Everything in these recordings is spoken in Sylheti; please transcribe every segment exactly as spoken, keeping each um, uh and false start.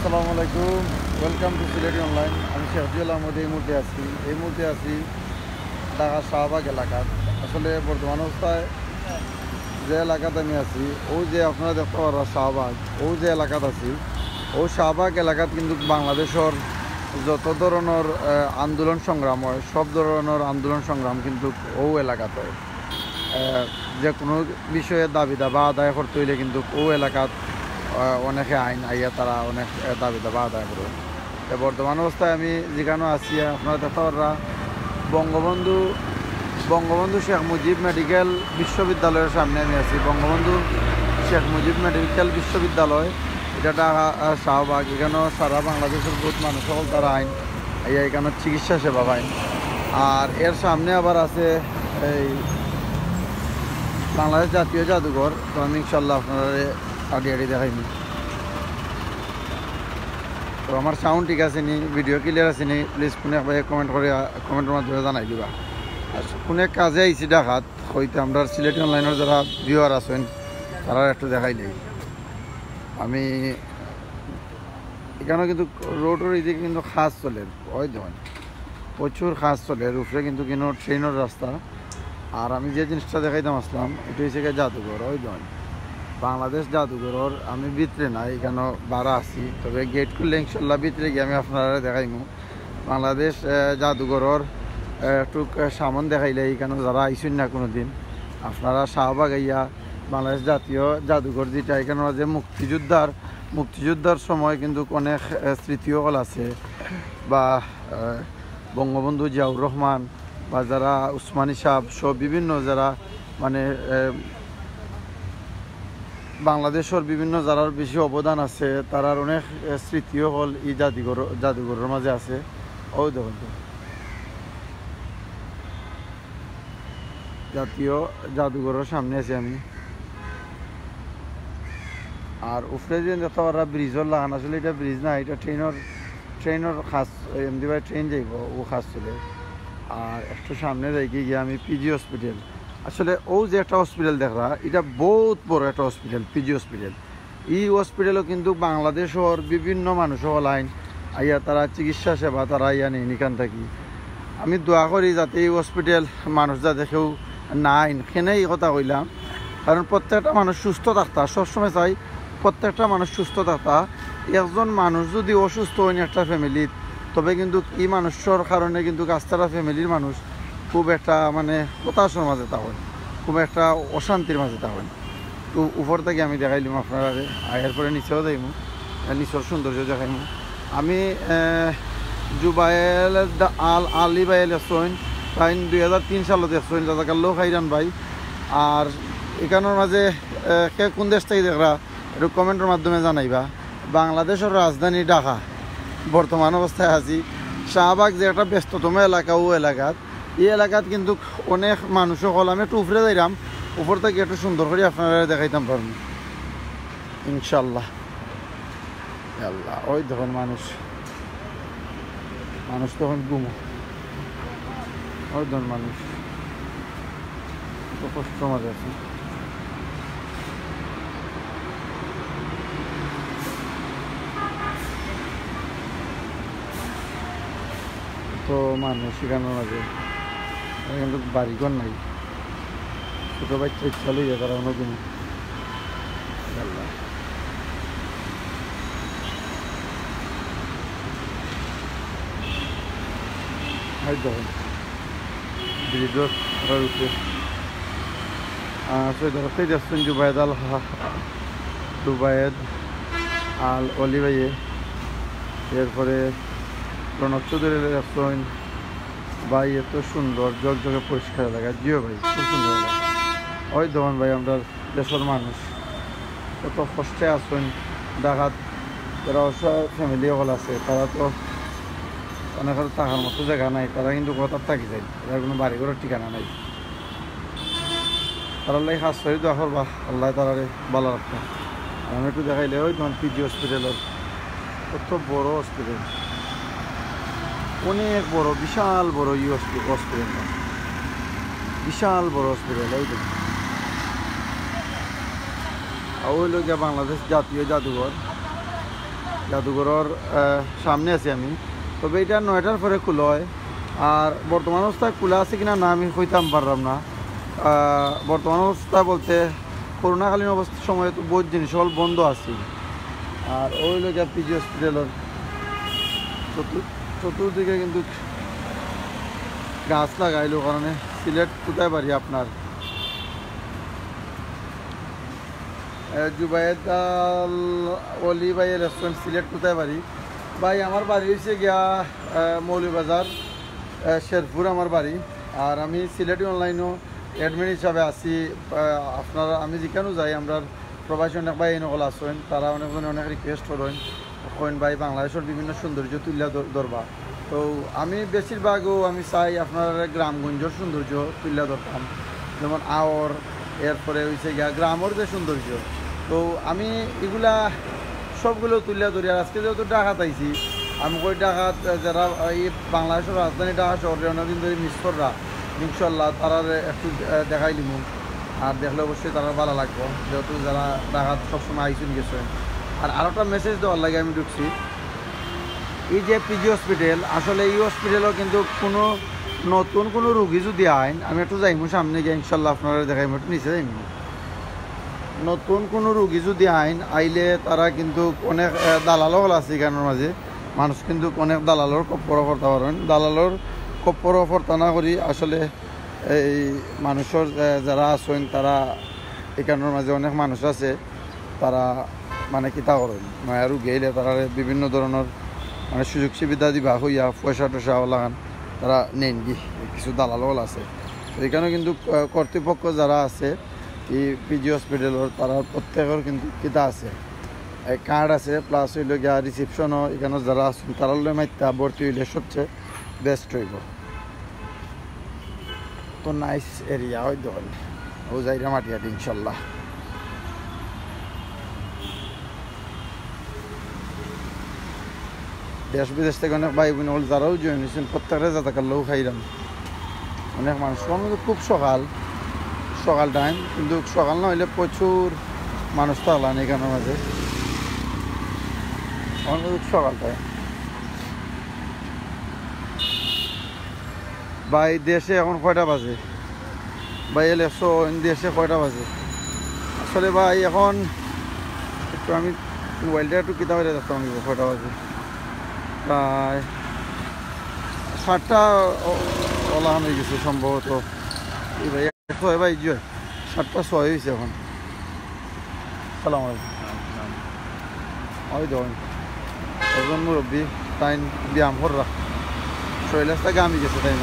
আসসালামু আলাইকুম, welcome to Sylheti অনলাইন। আমি শেখ জুয়েল আহমদ। এই মুহূর্তে আছি, এই মুহূর্তে আছি ঢাকা শাহবাগ এলাকাত। আসলে বর্তমান অবস্থায় যে এলাকাত আমি আছি, ও যে আপনারা দেখতে পাররা শাহবাগ, ও যে এলাকাত আছি, ও শাহবাগ এলাকাত কিন্তু বাংলাদেশর যত ধরনের, আহ, আন্দোলন সংগ্রাম হয়, সব ধরনের আন্দোলন সংগ্রাম কিন্তু ও এলাকাত হয়। আহ, যে কোনো বিষয়ে দাবি দাবা আদায় করতে হইলে কিন্তু ও এলাকাত, আহ, অনেকে আইন আইয়া তারা অনেক, আহ, দাবি দাবা আদায় করে। তো বর্তমান অবস্থায় আমি যেখানে আছি, আপনারা দেখতে পাররা বঙ্গবন্ধু, বঙ্গবন্ধু শেখ মুজিব মেডিকেল বিশ্ববিদ্যালয়ের সামনে আমি আছি। বঙ্গবন্ধু শেখ মুজিব মেডিকেল বিশ্ববিদ্যালয়, এটা ঢাকা, আহ, শাহবাগ। এখানেও সারা বাংলাদেশের বহুত মানুষ সকল তারা আইন আইয়া এখানে চিকিৎসা সেবা পাইন। আর এর সামনে আবার আছে এই বাংলাদেশ জাতীয় জাদুঘর। তো আমি ইনশাল্লাহ আপনারা আড়ি আড়ি দেখাইনি। তো আমার সাউন্ড ঠিক আছে নি, ভিডিও ক্লিয়ার আছে নি, প্লিজ কোনো এক ভাই কমেন্ট করে, কমেন্টের মাধ্যমে জানাই দিবা। আর কোনো এক কাজে আইছি ঢাকাত, হইতে আমরা সিলেটি অনলাইনের যারা ভিউয়ার আছেন, তারা একটু দেখাই দেই। আমি এখানে কিন্তু রোডের এদিকে কিন্তু কাজ চলে, ওই দেখুন প্রচুর কাজ চলে, উপরে কিন্তু কিনো ট্রেনের রাস্তা। আর আমি যে জিনিসটা দেখাইতাম আসলাম, এটা হচ্ছে গিয়ে জাদুঘর, ওই দেখুন বাংলাদেশ জাদুঘরর। আমি ভিতরে নাই, এখানে বারা আছি, তবে গেট খুললে ইনশাল্লাহ ভিতরে গিয়ে আমি আপনারা দেখাইমু। বাংলাদেশ, আহ, জাদুঘরর, আহ, একটু সামন দেখাইলে এখানে যারা আইসুন না কোনো দিন, আপনারা শাহবাগ আইয়া বাংলাদেশ জাতীয় জাদুঘর যেটা, এখানে যে মুক্তিযোদ্ধার, মুক্তিযোদ্ধার সময় কিন্তু অনেক, আহ, স্মৃতি সকল আছে, বা, আহ, বঙ্গবন্ধু জিয়াউর রহমান বা যারা উসমানী সাহেব সহ বিভিন্ন যারা মানে, আহ, বাংলাদেশের বিভিন্ন যারার বেশি অবদান আছে, তারার অনেক, আহ, স্মৃতি সকল এই জাদুঘর, জাদুঘরের মাঝে আছে। ও দেখুন তো, জাতীয় জাদুঘরের সামনে আছি আমি। আর উপরে যে দেখতে পাররা ব্রিজর লাখান, আসলে এটা ব্রিজ না, এটা ট্রেনের, ট্রেনের কাজ, এমডি বাই ট্রেন যাইব, ও কাজ চলে। আর একটু সামনে যাই কি গিয়া আমি পিজি হসপিটাল। আসলে ও যে একটা হসপিটাল দেখরা, এটা বহুত বড় একটা হসপিটাল, পিজি হসপিটাল। এই হসপিটালও কিন্তু বাংলাদেশের বিভিন্ন মানুষ সকল আইন আইয়া তারা চিকিৎসা সেবা তারা আইয়া নেইন এখান থাকি। আমি দোয়া করি যাতে এই হসপিটাল মানুষ যাতে কেউ না আইন, কেনে এই কথা কইলাম, কারণ প্রত্যেকটা মানুষ সুস্থ থাকতা, সবসময় চাই প্রত্যেকটা মানুষ সুস্থ থাকতা। একজন মানুষ যদি অসুস্থ হইন একটা ফ্যামিলিত, তবে কিন্তু এই মানুষের কারণে কিন্তু আস্তারা ফ্যামিলির মানুষ খুব একটা মানে হতাশার মাঝে থাকইন, খুব একটা অশান্তির মাঝে থাকইন। তো উপর থাকি আমি দেখাইলাম আপনারারে, আর এরপরে নিচেও যাইমু, আর নিচের সৌন্দর্য দেখাইমু। আমি, আহ, জুবায়েল দা-, আল আলী ভাই লেখছইন, তাইন দুই হাজার তিন সালো দেখছইন, জাজাকাল্লাহ খাইরান ভাই। আর এখানোর মাঝে, আহ, কে কোন দেশ থাকি দেখরা, একটু কমেন্টের মাধ্যমে জানাইবা। বাংলাদেশের রাজধানী ঢাকা, বর্তমান অবস্থায় আছি শাহবাগ, যে একটা ব্যস্ততম এলাকা, ও এলাকাত, এই এলাকাত কিন্তু অনেক মানুষ সকল। আমি একটু উপরে যাইরাম, উপর থাকি একটু সুন্দর করি আপনারা দেখাইতাম পারমু ইনশাল্লাহ। আল্লাহ, ওই দেখুন মানুষ, মানুষ তখন ঘুমো, ওই দেখুন মানুষ কত কষ্ট মাঝে আছে। তো মানুষ এখানে মাঝে, এখানে তো বাড়িঘর নাই, ছোট বাচ্চা ইচ্ছা লইয়া তারা অন্য দিন। আল্লাহ। এই দেখুন, ব্রিজর উপরে। আহ, সৈয়দ হরফে যাচ্ছেন জুবায়েদ আল হা-, জুবায়েদ আল অলি ভাইয়ে। এরপরে প্রণব চৌধুরী যাচ্ছেন। ভাই, এত সুন্দর, ঝকঝকে পরিষ্কার এলাকা। জিও ভাই, খুব সুন্দর এলাকা। ওই দেখুন ভাই, আমরা দেশের মানুষ কত কষ্টে আছেন। ঢাকাত যারা অসহায় ফ্যামিলি সকল আছে, তারা তো অনেকের থাকার মতো জায়গা নাই, তারা কিন্তু কোথাও থাকি যায়, তারা কোনো বাড়ি ঘরের ঠিকানা নাই। তারা লাই খাস করি দোয়া করবা, আল্লাহ তারারে ভালো রাখবা। আর আমি একটু দেখাইলে ওই তোমার পিজি হসপিটালের কত বড় হসপিটাল, অনেক বড়, বিশাল বড় ই হসপি-, হসপিটালটা, বিশাল বড় হসপিটাল। ওই তো, আর ওই হইল গিয়া বাংলাদেশ জাতীয় জাদুঘর। জাদুঘরর, আহ, সামনে আছি আমি। তবে ইটা নয়টার পরে খুলা অয়। আর বর্তমান অবস্থায় খুলা আছে কিনা না আমি কইতাম পাররাম না। আহ, বর্তমান অবস্থা বলতে করোনাকালীন অবস্থার সময় তো বউত জিনিস অকল বন্ধ আছিল। আর অউ অইলো গিয়া পিজি হসপিটালর চতুর-, চতুর্দিকে কিন্তু গাছ লাগাইলো কারণে সিলেট তুতাইবাড়ি আপনার। এ, জুবায়েদ আল অলি ভাইয়ে লেখছইন সিলেট তুতাইবাড়ি। ভাই, আমার বাড়ি অইছে গিয়া, এ, মৌলভীবাজার, এ, শেরপুর আমার বাড়ি। আর আমি সিলেটি অনলাইনও অ্যাডমিন হিসাবে আছি। এ, আপনারা, আমি যেখানো যাই, আমরার প্রবাসী অনেক ভাইয়াইন অকল আছইন, তারা অনেকজনে অনেক রিকোয়েস্ট করইন, কইন ভাই বাংলাদেশর বিভিন্ন সৌন্দর্য তুলিয়া ধর-, ধরবা। তো আমি বেশিরভাগও আমি চাই আপনার গ্রামগঞ্জর সৌন্দর্য তুলিয়া ধরতাম, যেমন আওর, এরপরে অইছে গিয়া গ্রামর যে সৌন্দর্য। তো আমি ইগুলা সবগুলা তুলিয়া ধরি। আর আজকে যেহেতু ঢাকাত আইছি, আমি কই ঢাকাত, আহ, যারা, আহ, এই বাংলাদেশর রাজধানী ঢাকা শহররে অনেকদিন ধরি মিস কররা, ইনশাল্লাহ তারারে একটু, আহ, দেখাইলিমু। আর দেখলে অবশ্যই তারার ভালা লাগবো, যেহেতু যারা ঢাকাত সবসময় আইছইন গেছইন। আর আরোটা মেসেজ দেওয়ার লাগি আমি ঢুকছি, এই যে পিজি হসপিটাল, আসলে এই হসপিটালও কিন্তু কোনো নতুন কোনো রুগী যদি আইন, আমি একটু যাইমু সামনে গিয়া, ইনশাল্লাহ আপনারারে দেখাইমু, একটু নিচে যাইমু। নতুন কোনো রুগী যদি আইন, আইলে তারা কিন্তু অনেক, আহ, দালাল অকল আছে ইখানর মাঝে। মানুষ কিন্তু অনেক দালালর খপ্পরো পড়তা পারইন। দালালর খপ্পরো পড়তা না করি আসলে এই মানুষর, আহ, যারা আছইন, তারা ইখানর মাঝে অনেক মানুষ আছে, তারা মানে কিতা করইন, মানে রুগী আইলে তারারে বিভিন্ন ধরনর মানে সুযোগ সুবিধা দিবা কইয়া পয়সা টয়সা অলাখান তারা নেইনগি, কিছু দালাল অকল আছে। তো ইখানো কিন্তু, আহ, কর্তৃপক্ষ যারা আছে, এই পিজি হসপিটালর, তারার প্রত্যেকর কিন্তু কিতা আছে, এই কার্ড আছে, প্লাস অইলো গিয়া রিসিপশনও ইখানো যারা আছইন, তারার লগে মাতিয়া ভর্তি অইলে সবচেয়ে বেস্ট অইবো। তো নাইস এরিয়া, ওই দেখইন, ও যাইরা মাটি আটি ইনশাল্লাহ। দেশ বিদেশ থাকি অনেক ভাই বইন অকল যারাও জয়েন অইছইন, প্রত্যেকরে জাজাকাল্লাহ খাইরান। অনেক মানুষ, অখন কিন্তু খুব সকাল, সকাল টাইম, কিন্তু সকাল না অইলে প্রচুর মানুষ থাকলান ইখানর মাঝে, অখন কিন্তু সকাল টাইম। ভাই, দেশে অখন কয়টা বাজে? ভাই, এলে সো, দেশে কয়টা বাজে? আসলে ভাই, অখন একটু আমি মোবাইলটা একটু কিতা করি দেখতাম, কয়টা বাজে? প্রায় সাতটা অ-, অলাখান অইগেছে সম্ভবত। এই ভাই, ছয় বাজছে, সাতটা ছয় অইছে অখন। সালাম আলাইকুম। ওই দেখইন, একজন মুরব্বি, তাইন ব্যায়াম কররা, শরীল আস্তা ঘামি গেছে তাইন।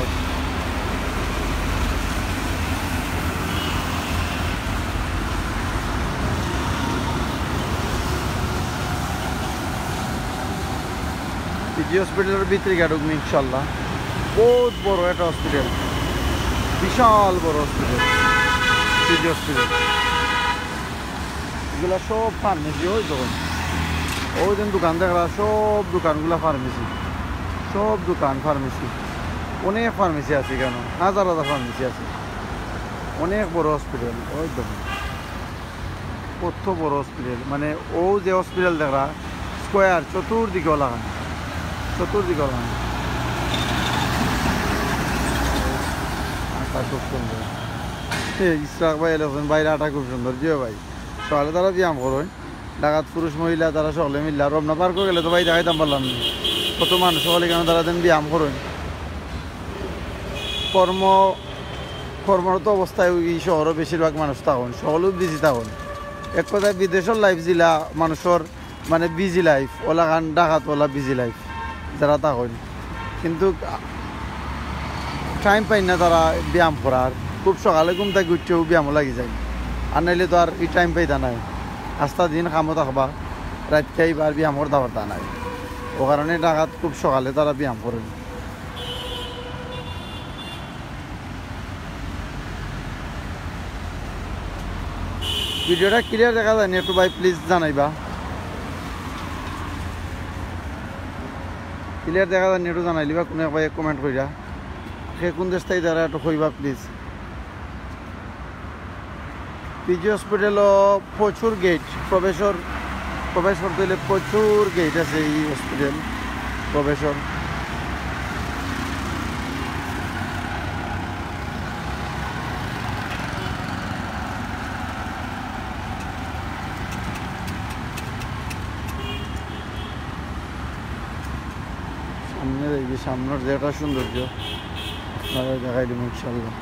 পিজি হসপিটালর ভিতরে গিয়া ঢুকমু ইনশাল্লাহ। বউত বড় একটা হসপিটাল, বিশাল বড় হসপিটাল, পিজি হসপিটাল। ইগুলা সব ফার্মেসি, ওই দেখইন, ওই দিন দোকান দেখরা, সব দোকানগুলা ফার্মেসি, সব দোকান ফার্মেসি, অনেক ফার্মেসি আছে ইখানো, হাজার হাজার ফার্মেসি আছে, অনেক বড় হসপিটাল। ওই দেখইন, কত বড় হসপিটাল, মানে, ও যে হসপিটাল দেখরা, স্কোয়ার, চতুর্দিকে অলাখান, চতুর্দিকে অলাখান। আটা খুব সুন্দর। এই ইসরাক ভাই এলেছেন, ভাইর আটা খুব সুন্দর। জি ভাই, সকালে তারা ব্যায়াম করইন, ঢাকাত পুরুষ মহিলা তারা সকলে মিল্লা। রমনা পার্কও গেলে তো ভাই দেখাইতাম পারলাম না, কত মানুষ সকলে কেন তারা দেন ব্যায়াম করইন। কর্ম, কর্মরত অবস্থায় ওই শহরও বেশিরভাগ মানুষ থাকইন, সকলেও বিজি থাকইন। এক কথায় বিদেশর লাইফ জিলা মানুষর মানে বিজি লাইফ, অলাখান ঢাকাত অলা বিজি লাইফ যারা থাকইন, কিন্তু টাইম পাইন না তারা ব্যায়াম করার। খুব সকালে ঘুম থাকি উঠিয়াউ ব্যায়ামও লাগি যায়, আর নাইলে তো আর ই টাইম পাইতা নায়। আস্তা দিন কামো থাকবা, রাইতকে আইবা আর ব্যায়াম করতা পারতা নায়। ও কারণে ঢাকাত খুব সকালে তারা ব্যায়াম করইন। ভিডিওটা ক্লিয়ার দেখা যায়নি, একটু ভাই প্লিজ জানাইবা। ক্লিয়ার দেখা যায়নি, একটু জানাইলিবা, কোনো এক ভাই কমেন্ট করিয়া। কে কোন দেশ থাকি তারা একটু কইবা প্লিজ। পিজি হসপিটালও প্রচুর গেট, প্রবেশর প্রবেশ করতে হইলে প্রচুর গেট আছে এই হসপিটাল প্রবেশর। সামনে দেখি, সামনের যে একটা সৌন্দর্য আপনারা দেখাই দিব ইনশাল্লাহ।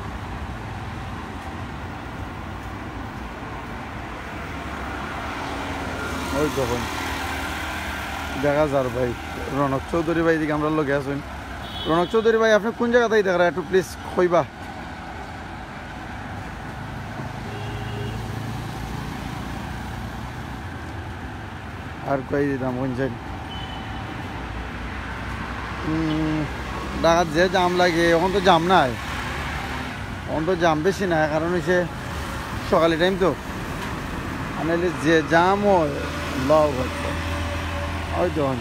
ওই দেখুন, দেখা যার ভাই, রনক চৌধুরী ভাই এদিকে আমরার লগে আছইন। রনক চৌধুরী ভাই, আপনি কোন জায়গা থাকি দেখরা, একটু প্লিজ কইবা। আর কই দিতাম কোন সাইড। ঢাকাত যে জাম লাগে, এখন তো জাম নাই, এখন তো জাম বেশি নাই, কারণ হইছে সকালে টাইম তো। আর নাইলে যে জাম হয়, আল্লাহু আকবার। ওই দেখুন,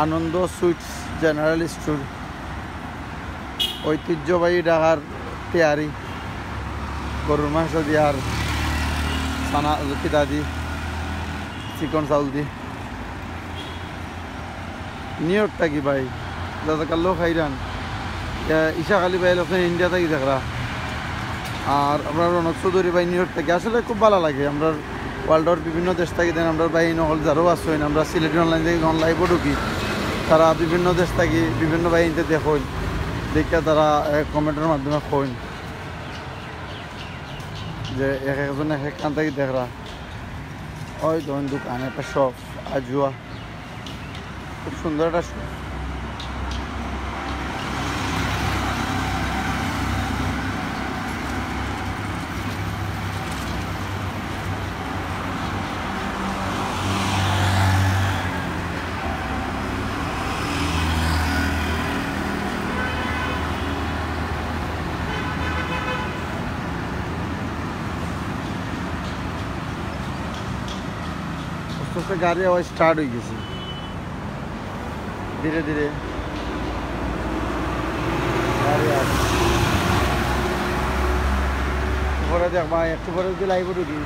আনন্দ সুইটস জেনারেল স্টোর, ঐতিহ্যবাহী ঢাকার তেহারি, গরুর মাংস দি আর চানা, কিতা দি, চিকন চাউল দি। নিউ ইয়র্ক থাকি ভাই, জাজাকাল্লাহ খাইরান। ইয়া, ইশাক আলী ভাই আছইন ইন্ডিয়া থাকি দেখরা। আর আমরার রনক চৌধুরী ভাই নিউ ইয়র্ক থাকি। আসলে খুব ভালা লাগে, আমরার ওয়ার্ল্ডর বিভিন্ন দেশ থাকি দেন, আমরার ভাই অকল যারাও আছইন, আমরা সিলেটি অনলাইন থাকি যখন লাইভও ঢুকি, তারা বিভিন্ন দেশ থাকি বিভিন্ন ভাই ইনতে দেখইন, দেখিয়া তারা, এ, কমেন্টর মাধ্যমে কইন যে এক একজন এক এক কান থাকি দেখরা। ওই ধরুন দোকান, একটা শপ, আজুয়া, খুব সুন্দর একটা শপ। আস্তে আস্তে গাড়ি আবার স্টার্ট হয়ে গেছে ধীরে ধীরে। গাড়ি আর পরে দেখবা, একটু পরে যদি লাইভে ঢুকি,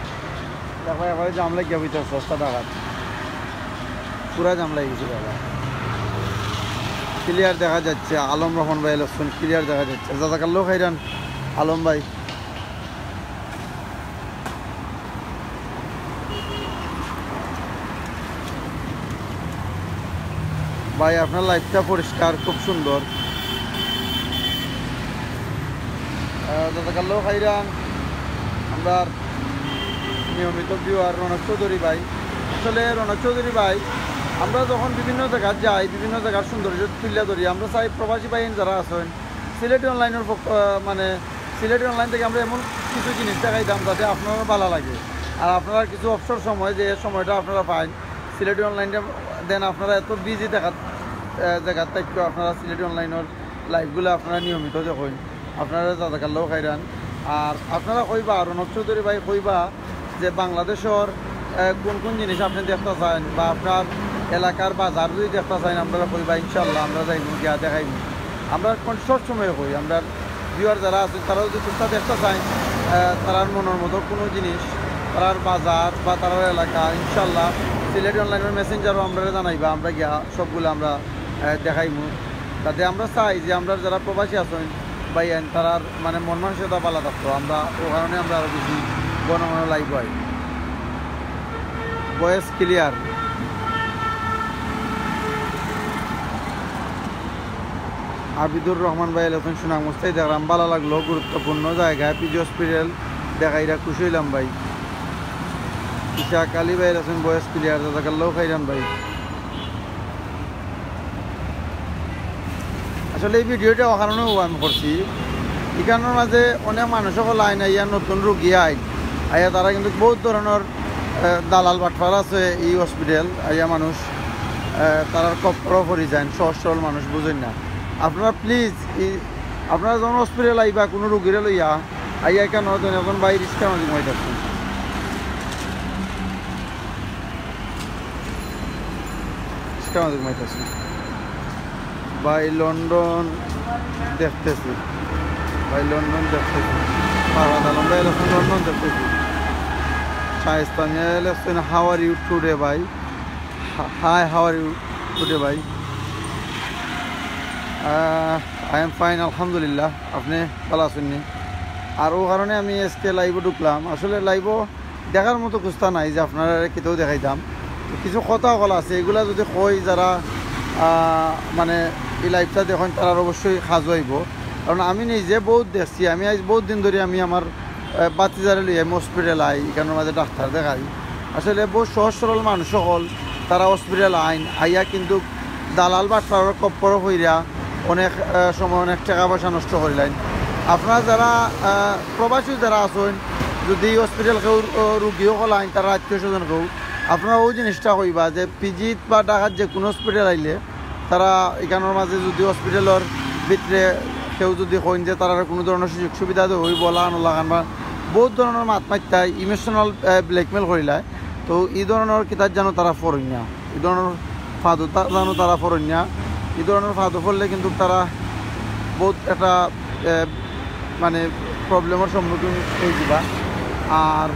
দেখবা একবারে জাম লাগিয়া বইতে আছে রাস্তা ঢাকার, পুরা জাম লাগি গেছে দাদা। ক্লিয়ার দেখা যাচ্ছে, আলম রহমান ভাই এলেছেন, ক্লিয়ার দেখা যাচ্ছে। জাজাকাল্লাহ খাইরান আলম ভাই। ভাই, আপনার লাইভটা পরিষ্কার, খুব সুন্দর। আহ, জাজাকাল্লাহ খাইরান, আমরার নিয়মিত ভিউয়ার রনক চৌধুরী ভাই। আসলে রনক চৌধুরী ভাই, আমরা যখন বিভিন্ন জায়গাত যাই, বিভিন্ন জায়গার সৌন্দর্য তুলিয়া ধরি, আমরা চাই প্রবাসী ভাই যারা আছেন, সিলেটি অনলাইনের পক্ষ, আহ, মানে সিলেটি অনলাইন থেকে আমরা এমন কিছু জিনিস দেখাইতাম যাতে আপনারার ভালা লাগে, আর আপনারা কিছু অবসর সময়, যে সময়টা আপনারা পাইন সিলেটি অনলাইনে দেন, আপনারা এত বিজি দেখাত, আহ, জায়গাত থাকি আপনারা সিলেটি অনলাইনের লাইভগুলো আপনারা নিয়মিত দেখইন, আপনারা জাজাকাল্লাহ খাইরান। আর আপনারা কইবা, রনক চৌধুরী ভাই কইবা যে বাংলাদেশর, আহ, কোন কোন জিনিস আপনি দেখতে চান বা আপনার এলাকার বাজার যদি দেখতে চান, আপনারা কইবা, ইনশাল্লাহ আমরা যাইমু, গিয়া দেখাইমু। আমরা কোন সব সময় কই, আমরা ভিউয়ার যারা আছে তারা যদি কুন্তা দেখতে চান, আহ, তারার মনের মতো কোনো জিনিস, তারার বাজার বা তারার এলাকা, ইনশাল্লাহ সিলেটি অনলাইনের মেসেঞ্জারও আমরা জানাইবা, আমরা গিয়া সবগুলো আমরা, আহ, দেখাইমু। তাতে আমরা চাই যে আমরা যারা প্রবাসী আছেন ভাইয়ান, তারার মানে মন মানসিকতা ভালা থাকতো, আমরা ও কারণে আমরা আরো বেশি ঘন ঘন লাইভ হয়। Voice clear. আবিদুর রহমান ভাই এলেছেন সুনামগঞ্জ থাকি, দেখলাম ভালা লাগলো, গুরুত্বপূর্ণ জায়গা পিজি হসপিটাল দেখাইরা খুশি হইলাম ভাই। ইশাক আলী ভাই এলেছেন ভয়েস ক্লিয়ার, জাজাকাল্লাহ খাইরান ভাই। আসলে এই ভিডিওটা ও কারণে আমি করছি, এখানোর মাঝে অনেক মানুষ অকল আইন আইয়া নতুন রুগী আইন আইয়া তারা কিন্তু বহুত ধরনের, আহ, দালাল বাটপার আছে এই হসপিটাল আইয়া মানুষ, আহ, তারার কপ্পরও পড়ি যাইন, সহজ সরল মানুষ বুঝইন না। আপনারা প্লিজ আপনারা যখন হসপিটাল আইবা কোনো রুগীরে লইয়া, আইয়া কেন হয়তো এখন ভাই রিক্সা মাঝে ঘুমাইতেছে। রিক্সা মাঝে ঘুমাইতেছে। ভাই লন্ডন দেখতেছি, ভাই লন্ডন দেখতেছি, ফারহাদ আলম ভাই এরকম লন্ডন দেখতেছি। শায়েস্তা মিয়া লেখছইন, "How are you today, ভাই?" হা-, "Hi, how are you today, ভাই?" আহ, "I am fine, আলহামদুলিল্লাহ।" আপনি ভালা আছইন নি? আর অউ কারণে আমি আজকে live-ও ঢুকলাম। আসলে live-ও দেখার মতো কুস্তা নাই যে আপনারারে কিতাও দেখাইতাম। তো কিছু কথা অকল আছে, ইগুলা যুদি কই যারা, আহ, মানে, ই live-টা দেখইন, তারার অবশ্যই কাজো আইবো। কারণ আমি নিজে বউত দেখছি, আমি আইজ বউত দিন ধরি আমি আমার, আহ, ভাতিজারে লইয়া আমি hospital আই, ইখানর মাঝে ডাক্তার দেখাই। আসলে বউত সহজ সরল মানুষ অকল, তারা hospital আইন, আইয়া কিন্তু দালাল বাটপারর খপ্পরো পড়িয়া অনেক, আহ, সময় অনেক টেকা পয়সা নষ্ট করিলাইন। আপনারা যারা, আহ, প্রবাসী যারা আছইন, যুদি hospital কেউ, আহ, রুগী অকল আইন, তারা আত্মীয় স্বজন কেউ, আপনারা অউ জিনিসটা কইবা যে পিজিত বা ঢাকাত যে কুনু hospital আইলে, তারা ইখানর মাঝে যুদি hospital-র ভিতরে কেউ যুদি কইন যে তারার কুনু ধরনর সুযোগ সুবিধা দেওয়া অইবো, লাগানো লাগান বা বউত ধরনর মাত মাততায়, emotional, আহ, blackmail করিলায়। তো ই ধরনর কিতাত যেন তারা পড়ইন না, ই ধরনর ফাঁদো তা-, যেন তারা পড়ইন না। ই ধরনর ফাঁদো পড়লে কিন্তু তারা বউত একটা, আহ, মানে, problem-র সম্মুখীন অইযিবা। আর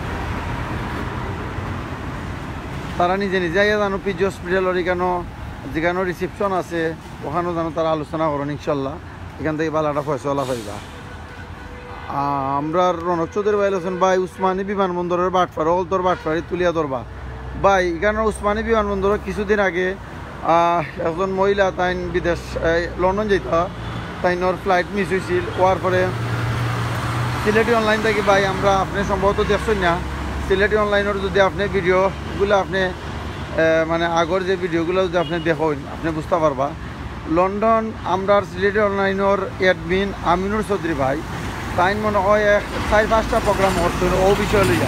তারা নিজে নিজে আইয়া যেন পিজি hospital-র ইখানো, যেখানো reception আছে, অখানো যেন তারা আলোচনা করইন, ইনশাল্লাহ ইখান থাকি ভালা একটা ফয়সালা পাইবা। আহ, আমরার রনক চৌধুরী ভাই লেখছইন, "ভাই, উসমানী বিমানবন্দরর বাটপার অকলতর বাটপারি তুলিয়া ধরবা।" ভাই, ইখানর উসমানী বিমানবন্দরো কিছুদিন আগে, আহ, একজন মহিলা তাইন বিদেশ, এই, লন্ডন যাইতা, তাইনর flight miss অইছিল, অওয়ার পরে সিলেটি online থাকি ভাই, আমরা, আপনে সম্ভবত দেখছইন না, সিলেটি online-র যুদি আপনে video-গুলা আপনে, আহ, মানে আগর যে video-গুলা যুদি আপনে দেখইন, আপনে বুঝতা পারবা। লন্ডন আমরার সিলেটি online-র admin আমিনুর চৌধুরী ভাই, তাইন মনে অয় এক চাইর পাঁচটা program করছইন অউ বিষয় লইয়া।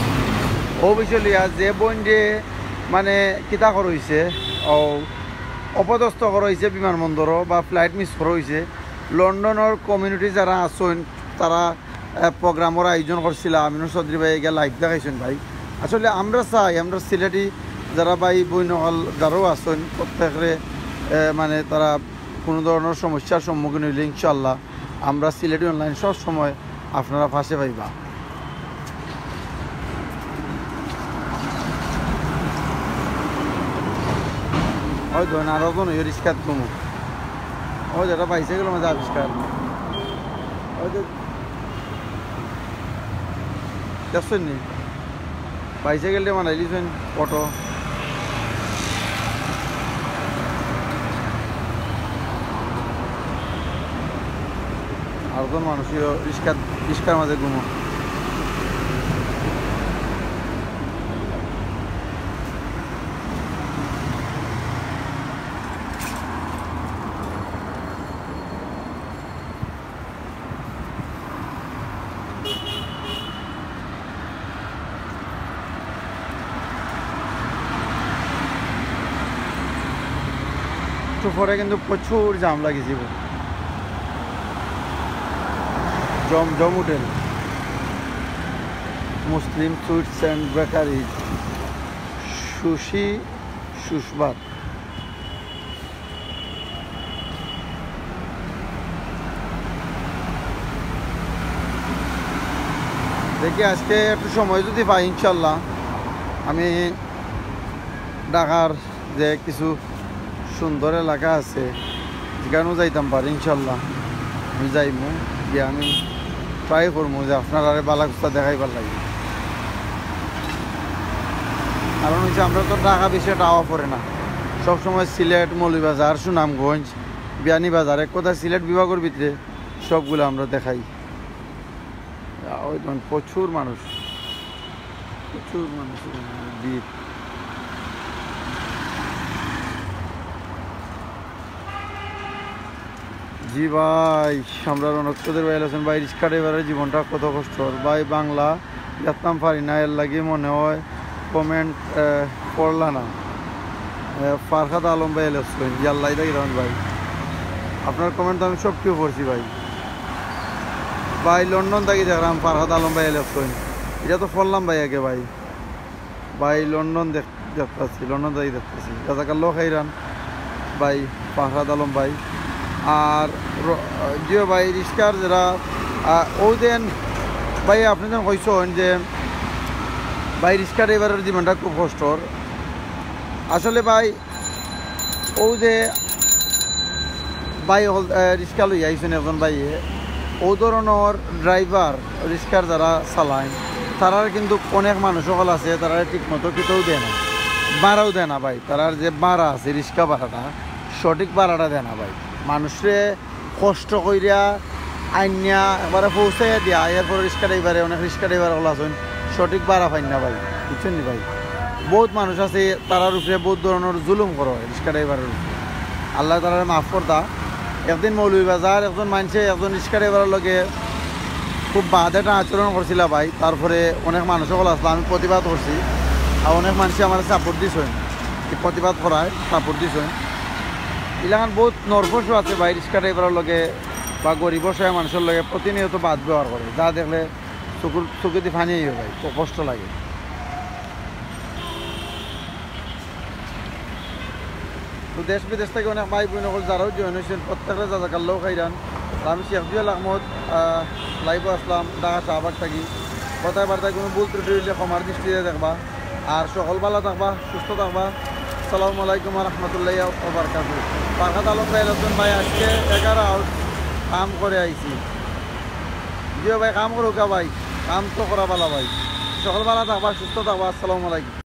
অউ বিষয় লইয়া যে বইনরে মানে কিতা করা অইছে, অউ অপদস্থ করা অইছে বিমানবন্দরো বা flight miss করা অইছে। লন্ডনর community যারা আছইন, তারা, আহ, program-র আয়োজন করছিলা, আমিনুর চৌধুরী ভাইয়ে গিয়া live দেখাইছইন ভাই। আসলে আমরা চাই, আমরা সিলেটি যারা ভাই বইন অকল যারাও আছইন, প্রত্যেকরে, আহ, মানে তারা কুনু ধরনর সমস্যার সম্মুখীন অইলে ইনশাআল্লাহ আমরা সিলেটি online সব সময় আপনারা পাশে পাইবা। ওই ধরুন আরো জন ওই রিক্সাত ঘুমো। ওই যেটা bicycle-র মাঝে আবিষ্কার। ওই যে দেখছইন নি? Bicycle-টা বানাইলিছইন, auto। আরজন মানুষ ইয়ো রিক্সার, রিক্সার মাঝে ঘুমো। একটু পরে কিন্তু প্রচুর জ্যাম লাগি যাইবো। জমজম হোটেল, মুসলিম সুইটস অ্যান্ড বেকারি, সুশি, সুশবাত। দেখি আজকে একটু সময় যদি পাই, ইনশাল্লাহ আমি ঢাকার যে কিছু সুন্দর এলাকা আছে, যেখানেও যাইতাম পারি, ইনশাল্লাহ আমি যাইমু, গিয়া আমি try করমু যে আপনারারে বালা কুস্তা দেখাইবার লাগি। কারণ অইছে, আমরা তো ঢাকা বেশি একটা আওয়া পড়ে না, সবসময় সিলেট, মৌলভীবাজার, সুনামগঞ্জ, বিয়ানীবাজার, এক কথা সিলেট বিভাগর ভিতরে সবগুলা আমরা দেখাই। ওই দেখুন, প্রচুর মানুষ, প্রচুর মানুষ, ভিড়। জি ভাই, আমরা রনক চৌধুরী ভাই আছেন ভাই, রিক্সা ড্রাইভারের জীবনটা কত কষ্টর ভাই। বাংলা লিখতাম পারি না, এর লাগি মনে হয় comment, আহ, পড়লা না। আহ, ফারহাদ আলম ভাই লেখছইন, ইয়াল্লাই থাকি রহমান ভাই, আপনার comment তো আমি সব কেউ পড়ছি ভাই। ভাই লন্ডন থাকি দেখলাম ফারহাদ আলম ভাই লেখছইন, এটা তো পড়লাম ভাই আগে ভাই। ভাই লন্ডন দেখ-, দেখতাছি, লন্ডন থাকি দেখতাছি। জাজাকাল্লাহ খাইরান ভাই, ফারহাদ আলম ভাই। আর র-, জিও ভাই, রিক্সার যারা, আহ, ওই দিন ভাই আপনি যেন কইছইন যে ভাই, রিক্সা ড্রাইভারর জীবনটা খুব কষ্টর। আসলে ভাই, অউ যে ভাই অকল, আহ, রিক্সা লইয়া আইছইন একজন ভাইয়ে, অউ ধরনর ড্রাইভার, রিক্সার যারা চালাইন, তারার কিন্তু অনেক মানুষ অকল আছে, তারারে ঠিক মতো কিতাও দেয় না, ভাড়াও দেয় না ভাই। তারার যে ভাড়া আছে, রিক্সা ভাড়াটা, সঠিক ভাড়াটা দেয় না ভাই। মানুষরে কষ্ট কইরা আইন্যা একবারে পৌঁছাইয়া দিয়া, এরপরে রিক্সা ড্রাইভারে, অনেক রিক্সা ড্রাইভার অকল আছইন, সঠিক ভাড়া পাইন না ভাই, বুঝছইন নি ভাই? বউত মানুষ আছে, তারার উপরে বউত ধরনর জুলুম করা অয় রিক্সা ড্রাইভারর উপরে। আল্লায় তারারে মাফ করতা। একদিন মৌলভীবাজার একজন মানষে একজন রিক্সা ড্রাইভারর লগে খুব বাদ একটা আচরণ করছিলা ভাই। তারপরে অনেক মানুষ অকল আছলা, আমি প্রতিবাদ করছি, আর অনেক মানষে আমারে support দিছইন, এই প্রতিবাদ করায় support দিছইন। ইলাখান বউত নরপশু আছে ভাই, রিক্সা ড্রাইভারর লগে বা গরিব অসহায় মানষর লগে প্রতিনিয়ত বাদ ব্যবহার করে, যা দেখলে চকুর, চকুদি পানি আইবো ভাই, খুব কষ্ট লাগে। তো দেশ বিদেশ থাকি অনেক ভাই বইন অকল যারাও join অইছইন, প্রত্যেকরে জাজাকাল্লাহ খাইরান। তো আমি শেখ জুয়েল আহমদ, আহ, live-ও আছলাম ঢাকা শাহবাগ থাকি। কথায় বার্তায় কুনু ভুল ত্রুটি অইলে ক্ষমার দৃষ্টিতে দেখবা। আর সকল ভালা থাকবা, সুস্থ থাকবা। আসসালামু আলাইকুম ওয়া রাহমাতুল্লাহি ওয়া বারাকাতুহু। ফারহাদ আলম ভাই, একজন ভাই আজকে এগারো আউট কাম করে আইছি। জিও ভাই, কাম করউক্কা ভাই, কাম তো করা ভালা ভাই। সকল ভালা থাকবা, সুস্থ থাকবা। আসসালামু আলাইকুম।